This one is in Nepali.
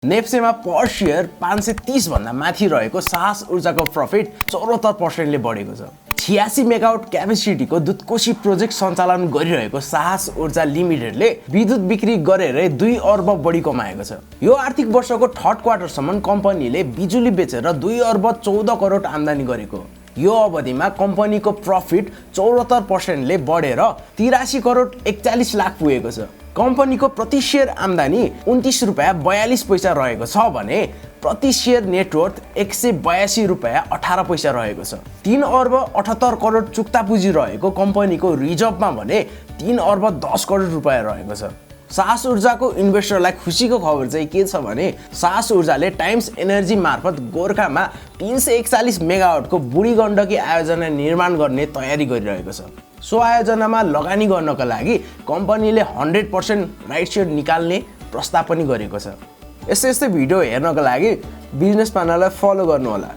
नेप्सेमा पर शेयर 530 भन्दा माथि रहेको साहस ऊर्जाको प्रफिट 74% ले बढेको छ। 86 मेगावाट क्यापेसिटीको दुधकोशी प्रोजेक्ट सञ्चालन गरिरहेको साहस ऊर्जा लिमिटेडले विद्युत बिक्री गरेर 2 अर्ब बढी कमाएको छ। यो आर्थिक वर्षको थर्ड क्वार्टरसम्म कम्पनीले बिजुली बेचेर 2 अर्ब 14 करोड आम्दानी गरेको। यो अवधिमा कम्पनीको प्रफिट 74% ले बढेर 83 करोड 41 लाख पुगेको छ। कम्पनीको प्रति शेयर आम्दानी 29 रुपैयाँ 42 पैसा रहेको छ भने प्रति शेयर नेटवर्थ 182 रुपैयाँ 18 पैसा रहेको छ। 3 अर्ब 78 करोड चुक्ता पुँजी रहेको कम्पनीको रिजर्भमा भने 3 अर्ब 10 करोड रुपैयाँ रहेको छ। साहस ऊर्जाको इन्भेस्टरलाई खुसीको खबर चाहिँ के छ भने साहस ऊर्जाले टाइम्स एनर्जी मार्फत गोर्खामा 341 मेगावाटको बुढी गण्डकी आयोजना निर्माण गर्ने तयारी गरिरहेको छ। सो आयोजनामा लगानी गर्नका लागि कम्पनीले 100% राइट सेयर निकाल्ने प्रस्ताव पनि गरेको छ। यस्तै भिडियो हेर्नका लागि बिजनेस प्यानललाई फलो गर्नुहोला।